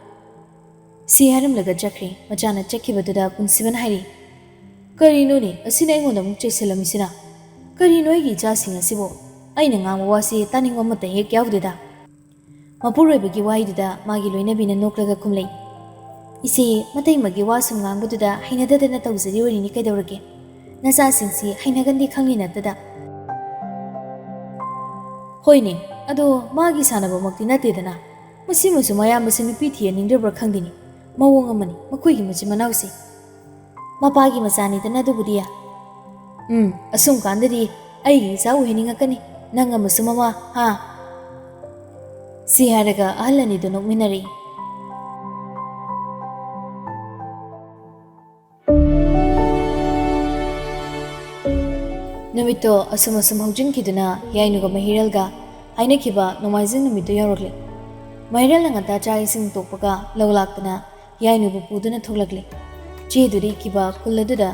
ꯁꯤ ꯍꯥꯏꯔꯝꯂꯒ ꯆꯠꯈ꯭ꯔꯦ꯫ ꯃꯆꯥꯅ ꯆꯠꯈꯤꯕꯗꯨꯗ ꯄꯨꯟꯁꯤꯕꯅ ꯍꯥꯏꯔꯤ, "ꯀꯔꯤꯅꯣꯅꯦ, ꯑꯁꯤꯅ ꯑꯩꯉꯣꯟꯗ ꯑꯃꯨꯛ ꯆꯩꯁꯤꯜꯂꯝꯃꯤꯁꯤꯅ? ꯀꯔꯤꯅꯣ ꯑꯩꯒꯤ ꯏꯆꯥꯁꯤꯡ ꯑꯁꯤꯕꯨ? ꯑꯩꯅ ꯉꯥꯡꯕ ꯋꯥꯁꯤ ꯇꯥꯅꯤꯡꯕ ꯑꯃꯠꯇ ꯍꯦꯛ ꯌꯥꯎꯗꯦꯗ꯫" ꯃꯄꯨꯔꯣꯏꯕꯒꯤ ꯋꯥꯍꯩꯗꯨꯗ ꯃꯥꯒꯤ ꯂꯣꯏꯅꯕꯤꯅ ꯅꯣꯛꯂꯒ ꯈꯨꯝꯂꯛꯏ, "ꯏꯆꯦ, ꯃꯇꯩꯃꯒꯤ ꯋꯥ ꯁꯨꯝ ꯉꯥꯡꯕꯗꯨꯗ ꯍꯩꯅꯗꯗꯅ ꯇꯧꯖꯔꯤ ꯑꯣꯏꯔꯤꯅꯤ ꯀꯩꯗꯧꯔꯒꯦ? ꯅꯆꯥꯁꯤꯡꯁꯤ ꯍꯩꯅꯒꯟꯗꯦ ꯈꯪꯂꯤ ꯅꯠꯇꯗ꯫" "ꯍꯣꯏꯅꯦ, ꯑꯗꯣ ꯃꯥꯒꯤ ꯁꯥꯟꯅꯕꯃꯛꯇꯤ ꯅꯠꯇꯦꯗꯅ꯫ ꯃꯁꯤꯃꯁꯨ ꯃꯌꯥꯝꯕꯁꯤ ꯅꯨꯄꯤ ꯊꯤꯍꯟꯅꯤꯡꯗ꯭ꯔꯕ꯭ꯔꯥ ꯈꯪꯗꯦꯅꯦ꯫ ꯃꯑꯣꯡ ꯑꯃꯅꯤ ꯃꯈꯣꯏꯒꯤ ꯃꯆꯤꯟ ꯃꯅꯥꯎꯁꯦ꯫ ꯃꯄꯥꯒꯤ ꯃꯆꯥꯅꯤꯗꯅ ꯑꯗꯨꯕꯨꯗꯤ꯫ ꯎꯝ, ꯑꯁꯨꯝ ꯀꯥꯟꯗꯗꯤ ꯑꯩꯒꯤ ꯏꯆꯥ ꯑꯣꯏꯍꯟꯅꯤꯡꯉꯛꯀꯅꯤ, ꯅꯪ ꯑꯃꯁꯨ ꯃꯃꯥ, ꯍꯥ?" ꯁꯤ ꯍꯥꯏꯔꯒ ꯑꯍꯜ ꯑꯅꯤꯗꯨ ꯅꯣꯛꯃꯤꯟꯅꯔꯛꯏ꯫ ꯅꯨꯃꯤꯠꯇꯣ ꯑꯁꯨꯝ ꯑꯁꯨꯝ ꯍꯧꯖꯤꯟꯈꯤꯗꯨꯅ ꯍꯤꯌꯥꯏꯅꯨꯒ ꯃꯍꯤꯔꯦꯜꯒ ꯍꯥꯏꯅꯈꯤꯕ ꯅꯣꯡꯃꯥꯏꯖꯤꯡ ꯅꯨꯃꯤꯠꯇꯨ ꯌꯧꯔꯛꯂꯦ꯫ ꯃꯍꯤꯔꯦꯜꯅ ꯉꯟꯇꯥ ꯆꯥꯛ ꯏꯁꯤꯡ ꯇꯣꯛꯄꯒ ꯂꯧ ꯂꯥꯛꯇꯨꯅ ꯍꯤꯌꯥꯏꯅꯨꯕꯨ ꯄꯨꯗꯨꯅ ꯊꯣꯛꯂꯛꯂꯦ꯫ ꯆꯦꯗꯨꯗ ꯏꯛꯈꯤꯕ ꯈꯨꯜ ꯑꯗꯨꯗ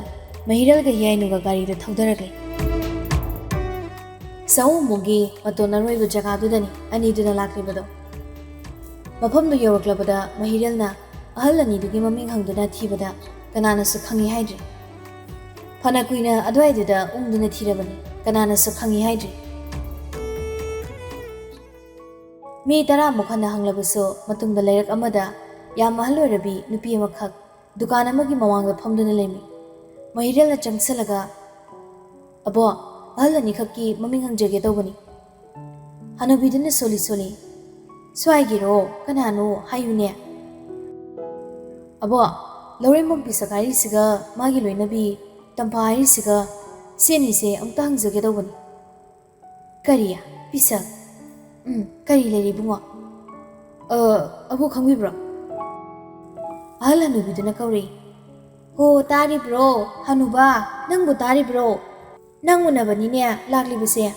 ꯃꯍꯤꯔꯦꯜꯒ ꯍꯤꯌꯥꯏꯅꯨꯒ ꯒꯥꯔꯤꯗ ꯊꯧꯗꯔꯛꯂꯦ꯫ ꯆꯥꯎꯝꯕꯨꯡꯒꯤ ꯃꯇꯣꯟ ꯑꯔꯣꯏꯕ ꯖꯒꯥꯗꯨꯗꯅꯤ ꯑꯅꯤꯗꯨꯅ ꯂꯥꯛꯂꯤꯕꯗꯣ꯫ ꯃꯐꯝꯗꯨ ꯌꯧꯔꯛꯂꯕꯗ ꯃꯍꯤꯔꯦꯜꯅ ꯑꯍꯜ ꯑꯅꯤꯗꯨꯒꯤ ꯃꯃꯤꯡ ꯍꯪꯗꯨꯅ ꯊꯤꯕꯗ ꯀꯅꯥꯅꯁꯨ ꯈꯪꯏ ꯍꯥꯏꯗ꯭ꯔꯤ꯫ ꯐꯅ ꯀꯨꯏꯅ ꯑꯗꯨꯋꯥꯏꯗꯨꯗ ꯎꯪꯗꯨꯅ ꯊꯤꯔꯕꯅꯤ, ꯀꯅꯥꯅꯁꯨ ꯈꯪꯏ ꯍꯥꯏꯗ꯭ꯔꯤ꯫ ꯃꯤ ꯇꯔꯥꯃꯨꯛ ꯍꯟꯅ ꯍꯪꯂꯕꯁꯨ ꯃꯇꯨꯡꯗ ꯂꯩꯔꯛ ꯑꯃꯗ ꯌꯥꯝ ꯑꯍꯜ ꯑꯣꯏꯔꯕꯤ ꯅꯨꯄꯤ ꯑꯃꯈꯛ ꯗꯨꯀꯥꯟ ꯑꯃꯒꯤ ꯃꯃꯥꯡꯗ ꯐꯝꯗꯨꯅ ꯂꯩꯔꯝꯃꯤ꯫ ꯃꯍꯤꯔꯦꯜꯅ ꯆꯪꯁꯤꯜꯂꯒ, "ꯑꯕꯣ, ꯑꯍꯜ ꯑꯅꯤꯈꯛꯀꯤ ꯃꯃꯤꯡ ꯍꯪꯖꯒꯦ ꯇꯧꯕꯅꯤ꯫" ꯍꯅꯨꯕꯤꯗꯨꯅ ꯁꯣꯜꯂꯤ ꯁꯣꯜꯂꯤ, "ꯁ꯭ꯋꯥꯏꯒꯤꯔꯣ? ꯀꯅꯥꯅꯣ? ꯍꯥꯏꯌꯨꯅꯦ꯫" "ꯑꯕꯣ, ꯂꯧꯔꯦꯝꯕꯝ ꯄꯤꯁꯛ ꯍꯥꯏꯔꯤꯁꯤꯒ ꯃꯥꯒꯤ ꯂꯣꯏꯅꯕꯤ ꯇꯝꯐꯥ ꯍꯥꯏꯔꯤꯁꯤꯒ, ꯁꯤ ꯑꯅꯤꯁꯦ ꯑꯃꯨꯛꯇ ꯍꯪꯖꯒꯦ ꯇꯧꯕꯅꯤ꯫" "ꯀꯔꯤ? ꯄꯤꯁꯛ? ꯎꯝ, ꯀꯔꯤ ꯂꯩꯔꯦ ꯏꯕꯨꯡꯉꯣ?" "ꯑ, ꯑꯕꯣ ꯈꯪꯕꯤꯕ꯭ꯔꯣ?" ꯑꯍꯜ ꯍꯅꯨꯕꯤꯗꯨꯅ ꯀꯧꯔꯛꯏ꯫ "ꯍꯣ, ꯇꯥꯔꯤꯕ꯭ꯔꯣ? ꯍꯅꯨꯕ, ꯅꯪꯕꯨ ꯇꯥꯔꯤꯕ꯭ꯔꯣ? ꯅꯪ ꯎꯅꯕꯅꯤꯅꯦ ꯂꯥꯛꯂꯤꯕꯁꯦ꯫"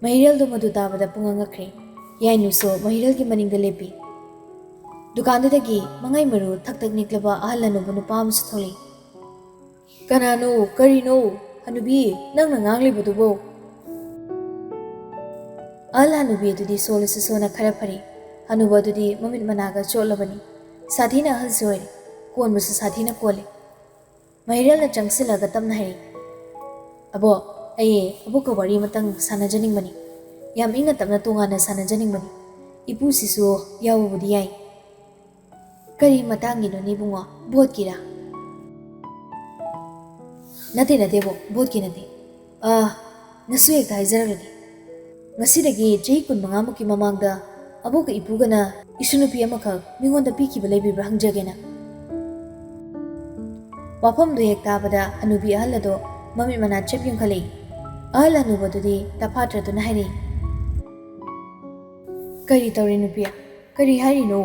ꯃꯍꯤꯔꯦꯜꯗꯨ ꯃꯗꯨ ꯇꯥꯕꯗ ꯄꯨꯡꯉꯛ ꯉꯛꯈ꯭ꯔꯦ꯫ ꯌꯥꯏꯅꯨꯁꯨ ꯃꯍꯤꯔꯦꯜꯒꯤ ꯃꯅꯤꯡꯗ ꯂꯦꯞꯄꯤ꯫ ꯗꯨꯀꯥꯟꯗꯨꯗꯒꯤ ꯃꯉꯩ ꯃꯔꯨ ꯊꯛ ꯊꯛ ꯅꯤꯛꯂꯕ ꯑꯍꯜ ꯍꯅꯨꯕ ꯅꯨꯄꯥ ꯑꯃꯁꯨ ꯊꯣꯛꯂꯛꯏ꯫ "ꯀꯅꯥꯅꯣ? ꯀꯔꯤꯅꯣ? ꯍꯅꯨꯕꯤ, ꯅꯪꯅ ꯉꯥꯡꯂꯤꯕꯗꯨꯕꯣ?" ꯑꯍꯜ ꯍꯅꯨꯕꯤ ꯑꯗꯨꯗꯤ ꯁꯣꯜꯂꯁꯨ ꯁꯣꯟꯅ ꯈꯔ ꯐꯔꯦ꯫ ꯍꯅꯨꯕ ꯑꯗꯨꯗꯤ ꯃꯃꯤꯠ ꯃꯅꯥꯒ ꯆꯣꯠꯂꯕꯅꯤ꯫ ꯁꯥꯊꯤꯅ ꯑꯍꯜꯁꯨ ꯑꯣꯏꯔꯦ꯫ ꯀꯣꯟꯕꯁꯨ ꯁꯥꯊꯤꯅ ꯀꯣꯜꯂꯦ꯫ ꯃꯍꯤꯔꯦꯜꯅ ꯆꯪꯁꯤꯜꯂꯒ ꯇꯞꯅ ꯍꯥꯏꯔꯛꯏ, "ꯑꯕꯣ, ꯑꯩ ꯑꯕꯣꯛꯀ ꯋꯥꯔꯤ ꯑꯃꯇꯪ ꯁꯥꯟꯅꯖꯅꯤꯡꯕꯅꯤ꯫ ꯌꯥꯝ ꯏꯪꯅ ꯇꯞꯅ ꯇꯣꯉꯥꯟꯅ ꯁꯥꯟꯅꯖꯅꯤꯡꯕꯅꯤ꯫ ꯏꯄꯨꯁꯤꯁꯨ ꯌꯥꯎꯕꯕꯨꯗꯤ ꯌꯥꯏ꯫" "ꯀꯔꯤ ꯃꯇꯥꯡꯒꯤꯅꯣꯅꯦ ꯏꯕꯨꯡꯉꯣ? ꯚꯣꯠꯀꯤꯔꯥ?" "ꯅꯠꯇꯦ, ꯅꯠꯇꯦꯕꯣ, ꯚꯣꯠꯀꯤ ꯅꯠꯇꯦ꯫ ꯑ, ꯅꯁꯨ ꯍꯦꯛꯇ ꯍꯥꯏꯖꯔꯒꯦ꯫ ꯉꯁꯤꯗꯒꯤ ꯆꯍꯤ ꯀꯨꯟꯃꯉꯥꯃꯨꯛꯀꯤ ꯃꯃꯥꯡꯗ ꯑꯕꯣꯛꯀ ꯏꯄꯨꯒꯅ ꯏꯁꯨ ꯅꯨꯄꯤ ꯑꯃꯈꯛ ꯃꯤꯉꯣꯟꯗ ꯄꯤꯈꯤꯕ ꯂꯩꯕꯤꯕ꯭ꯔꯥ ꯍꯪꯖꯒꯦꯅ꯫" ꯋꯥꯐꯝꯗꯨ ꯍꯦꯛ ꯇꯥꯕꯗ ꯍꯅꯨꯕꯤ ꯑꯍꯜ ꯑꯗꯣ ꯃꯃꯤꯠ ꯃꯅꯥ ꯆꯦꯞ ꯌꯨꯡꯈꯠꯂꯛꯏ꯫ ꯑꯍꯜ ꯍꯅꯨꯕꯗꯨꯗꯤ ꯇꯐꯥꯠꯇ꯭ꯔꯗꯨꯅ ꯍꯥꯏꯔꯛꯏ, "ꯀꯔꯤ ꯇꯧꯔꯦ ꯅꯨꯄꯤ? ꯀꯔꯤ ꯍꯥꯏꯔꯤꯅꯣ?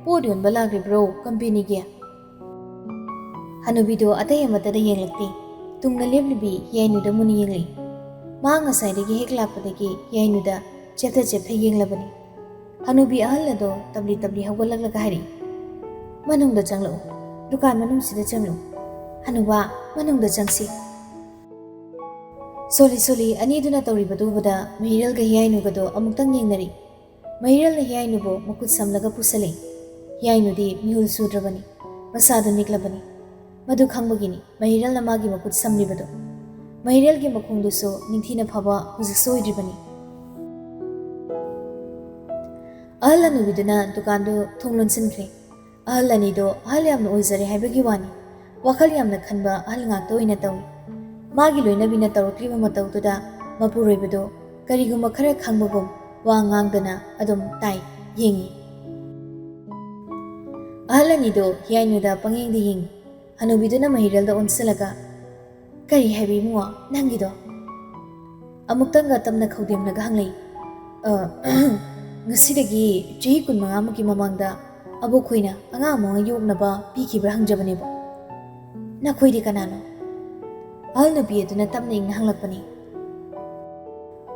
ꯄꯣꯠ ꯌꯣꯟꯕ ꯂꯥꯛꯂꯤꯕ꯭ꯔꯣ ꯀꯝꯄꯦꯅꯤꯒꯤ?" ꯍꯅꯨꯕꯤꯗꯣ ꯑꯇꯩ ꯑꯃꯠꯇꯗ ꯌꯦꯡꯂꯛꯇꯦ꯫ ꯇꯨꯡꯗ ꯂꯦꯞꯂꯤꯕꯤ ꯌꯥꯏꯅꯨꯗ ꯃꯨꯟꯅ ꯌꯦꯡꯂꯛꯏ꯫ ꯃꯥ ꯉꯁꯥꯏꯗꯒꯤ ꯍꯦꯛ ꯂꯥꯛꯄꯗꯒꯤ ꯌꯥꯏꯅꯨꯗ ꯆꯦꯞꯊ ꯆꯦꯞꯊ ꯌꯦꯡꯂꯕꯅꯤ꯫ ꯍꯅꯨꯕꯤ ꯑꯍꯜ ꯑꯗꯣ ꯇꯞꯂꯤ ꯇꯞꯂꯤ ꯍꯧꯒꯠꯂꯛꯂꯒ ꯍꯥꯏꯔꯛꯏ, "ꯃꯅꯨꯡꯗ ꯆꯪꯂꯛꯎ꯫ ꯗꯨꯀꯥꯟ ꯃꯅꯨꯡꯁꯤꯗ ꯆꯪꯂꯛꯎ꯫ ꯍꯅꯨꯕ, ꯃꯅꯨꯡꯗ ꯆꯪꯁꯤ꯫" ꯁꯣꯜꯂꯤ ꯁꯣꯜꯂꯤ ꯑꯅꯤꯗꯨꯅ ꯇꯧꯔꯤꯕꯗꯨ ꯎꯕꯗ ꯃꯍꯤꯔꯦꯜꯒ ꯍꯤꯌꯥꯏꯅꯨꯒꯗꯣ ꯑꯃꯨꯛꯇꯪ ꯌꯦꯡꯅꯔꯤ꯫ ꯃꯍꯤꯔꯦꯜꯅ ꯍꯤꯌꯥꯏꯅꯨꯕꯨ ꯃꯈꯨꯠ ꯁꯝꯂꯒ ꯄꯨꯁꯜꯂꯤ꯫ ꯍꯤꯌꯥꯏꯅꯨꯗꯤ ꯃꯤꯍꯨꯜ ꯁꯨꯗ꯭ꯔꯕꯅꯤ꯫ ꯃꯁꯥꯗꯨ ꯅꯤꯛꯂꯕꯅꯤ꯫ ꯃꯗꯨ ꯈꯪꯕꯒꯤꯅꯤ ꯃꯍꯤꯔꯦꯜꯅ ꯃꯥꯒꯤ ꯃꯈꯨꯠ ꯁꯝꯂꯤꯕꯗꯨ꯫ ꯃꯍꯤꯔꯦꯜꯒꯤ ꯃꯈꯣꯡꯗꯨꯁꯨ ꯅꯤꯡꯊꯤꯅ ꯐꯕ ꯍꯧꯖꯤꯛꯁꯨ ꯑꯣꯏꯗ꯭ꯔꯤꯕꯅꯤ꯫ ꯑꯍꯜ ꯍꯅꯨꯕꯤꯗꯨꯅ ꯗꯨꯀꯥꯟꯗꯨ ꯊꯣꯡ ꯂꯣꯟꯁꯤꯟꯈ꯭ꯔꯦ꯫ ꯑꯍꯜ ꯑꯅꯤꯗꯣ ꯑꯍꯜ ꯌꯥꯝꯅ ꯑꯣꯏꯖꯔꯦ ꯍꯥꯏꯕꯒꯤ ꯋꯥꯅꯤ꯫ ꯋꯥꯈꯜ ꯌꯥꯝꯅ ꯈꯟꯕ ꯑꯍꯜ ꯉꯥꯛꯇ ꯑꯣꯏꯅ ꯇꯧꯏ꯫ ꯃꯥꯒꯤ ꯂꯣꯏꯅꯕꯤꯅ ꯇꯧꯔꯛꯂꯤꯕ ꯃꯇꯧꯗꯨꯗ ꯃꯄꯨꯔꯣꯏꯕꯗꯣ ꯀꯔꯤꯒꯨꯝꯕ ꯈꯔ ꯈꯪꯕꯒꯨꯝ ꯋꯥ ꯉꯥꯡꯗꯅ ꯑꯗꯨꯝ ꯇꯥꯏ, ꯌꯦꯡꯏ꯫ ꯑꯍꯜ ꯑꯅꯤꯗꯣ ꯍꯤꯌꯥꯏꯅꯨꯗ ꯄꯪꯌꯦꯡꯗ ꯌꯦꯡꯏ꯫ ꯍꯅꯨꯕꯤꯗꯨꯅ ꯃꯍꯤꯔꯦꯜꯗ ꯑꯣꯟꯁꯤꯜꯂꯒ, "ꯀꯔꯤ ꯍꯥꯏꯕ ꯏꯕꯨꯡꯉꯣ ꯅꯪꯒꯤꯗꯣ?" ꯑꯃꯨꯛꯇꯪꯒ ꯇꯞꯅ ꯈꯧꯗꯦꯝꯂꯒ ꯍꯪꯂꯛꯏ꯫ "ꯑ, ꯉꯁꯤꯗꯒꯤ ꯆꯍꯤ ꯀꯨꯟꯃꯉꯥꯃꯨꯛꯀꯤ ꯃꯃꯥꯡꯗ ꯑꯕꯣꯛꯈꯣꯏꯅ ꯑꯉꯥꯡ ꯑꯃ ꯌꯣꯛꯅꯕ ꯄꯤꯈꯤꯕ꯭ꯔꯥ ꯍꯪꯖꯕꯅꯦꯕ꯫ ꯅꯈꯣꯏꯗꯤ ꯀꯅꯥꯅꯣ?" ꯑꯍꯜ ꯅꯨꯄꯤ ꯑꯗꯨꯅ ꯇꯞꯅ ꯏꯪꯅ ꯍꯪꯂꯛꯄꯅꯤ꯫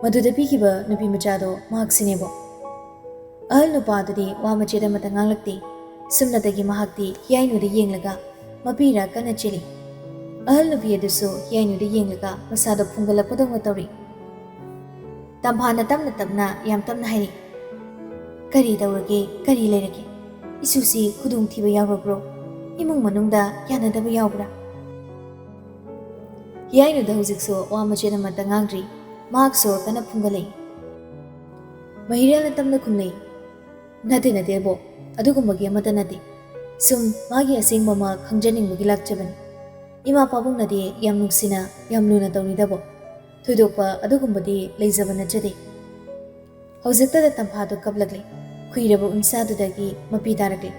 ꯃꯗꯨꯗ ꯄꯤꯈꯤꯕ ꯅꯨꯄꯤ ꯃꯆꯥꯗꯣ ꯃꯍꯥꯛꯁꯤꯅꯦꯕꯣ꯫ ꯑꯍꯜ ꯅꯨꯄꯥꯗꯨꯗꯤ ꯋꯥ ꯃꯆꯦꯠ ꯑꯃꯠꯇ ꯉꯥꯡꯂꯛꯇꯦ꯫ ꯁꯨꯞꯅꯇꯒꯤ ꯃꯍꯥꯛꯇꯤ ꯍꯤꯌꯥꯏꯅꯨꯗ ꯌꯦꯡꯂꯒ ꯃꯄꯤꯔ ꯀꯟꯅ ꯆꯦꯜꯂꯤ꯫ ꯑꯍꯜ ꯅꯨꯄꯤ ꯑꯗꯨꯁꯨ ꯍꯤꯌꯥꯏꯅꯨꯗ ꯌꯦꯡꯂꯒ ꯃꯁꯥꯗꯣ ꯐꯨꯡꯒꯠꯂꯛꯄꯗꯧꯅ ꯇꯧꯔꯤ꯫ ꯇꯝꯐꯥꯅ ꯇꯞꯅ ꯇꯞꯅ, ꯌꯥꯝ ꯇꯞꯅ ꯍꯥꯏꯔꯤ, "ꯀꯔꯤ ꯇꯧꯔꯒꯦ? ꯀꯔꯤ ꯂꯩꯔꯒꯦ? ꯏꯁꯨꯁꯤ ꯈꯨꯗꯣꯡꯊꯤꯕ ꯌꯥꯎꯔꯕ꯭ꯔꯣ? ꯏꯃꯨꯡ ꯃꯅꯨꯡꯗ ꯌꯥꯅꯗꯕ ꯌꯥꯎꯕ꯭ꯔꯥ?" ꯍꯤꯌꯥꯏꯅꯨꯗ ꯍꯧꯖꯤꯛꯁꯨ ꯋꯥ ꯃꯆꯦꯠ ꯑꯃꯠꯇ ꯉꯥꯡꯗ꯭ꯔꯤ꯫ ꯃꯍꯥꯛ ꯁꯣꯔ ꯀꯟꯅ ꯐꯨꯡꯒꯠꯂꯛꯏ꯫ ꯃꯍꯤꯔꯦꯜꯅ ꯇꯞꯅ ꯈꯨꯝꯂꯛꯏ, "ꯅꯠꯇꯦ, ꯅꯠꯇꯦ, ꯕꯣꯛ, ꯑꯗꯨꯒꯨꯝꯕꯒꯤ ꯑꯃꯠꯇ ꯅꯠꯇꯦ꯫ ꯁꯨꯝ ꯃꯥꯒꯤ ꯑꯁꯦꯡꯕ ꯑꯃ ꯈꯪꯖꯅꯤꯡꯕꯒꯤ ꯂꯥꯛꯆꯕꯅꯤ꯫ ꯏꯃꯥ ꯄꯥꯕꯨꯡꯅꯗꯤ ꯌꯥꯝ ꯅꯨꯡꯁꯤꯅ, ꯌꯥꯝ ꯂꯨꯅ ꯇꯧꯔꯤꯗꯕꯣ꯫ ꯊꯣꯏꯗꯣꯛꯄ ꯑꯗꯨꯒꯨꯝꯕꯗꯤ ꯂꯩꯖꯕ ꯅꯠꯆꯗꯦ꯫" ꯍꯧꯖꯤꯛꯇꯗ ꯇꯝꯐꯥꯗꯨ ꯀꯞꯂꯛꯂꯦ꯫ ꯈꯨꯏꯔꯕ ꯎꯟꯁꯥꯗꯨꯗꯒꯤ ꯃꯄꯤ ꯇꯥꯔꯛꯂꯦ꯫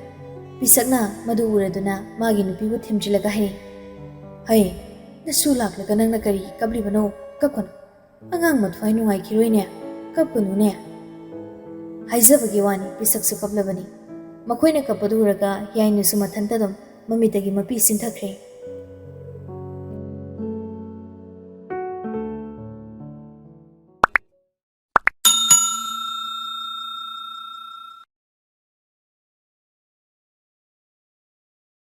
ꯄꯤꯁꯛꯅ ꯃꯗꯨ ꯎꯔꯗꯨꯅ ꯃꯥꯒꯤ ꯅꯨꯄꯤꯕꯨ ꯊꯦꯝꯖꯤꯜꯂꯒ ꯍꯥꯏꯔꯛꯏ, "ꯍꯩ, ꯅꯁꯨ ꯂꯥꯛꯂꯒ ꯅꯪꯅ ꯀꯔꯤ ꯀꯞꯂꯤꯕꯅꯣ? ꯀꯞꯀꯅꯨ꯫ ꯑꯉꯥꯡ ꯃꯊ꯭ꯋꯥꯏ ꯅꯨꯡꯉꯥꯏꯈꯤꯔꯣꯏꯅꯦ꯫ ꯀꯞꯀꯅꯨꯅꯦ꯫" ꯍꯥꯏꯖꯕꯒꯤ ꯋꯥꯅꯤ, ꯄꯤꯁꯛꯁꯨ ꯀꯞꯂꯕꯅꯤ꯫ ꯃꯈꯣꯏꯅ ꯀꯞꯄꯗꯨ ꯎꯔꯒ ꯍꯤꯌꯥꯏꯅꯨꯁꯨ ꯃꯊꯟꯇ ꯑꯗꯨꯝ ꯃꯃꯤꯠꯇꯒꯤ ꯃꯄꯤ ꯆꯤꯟꯊꯈ꯭ꯔꯦ꯫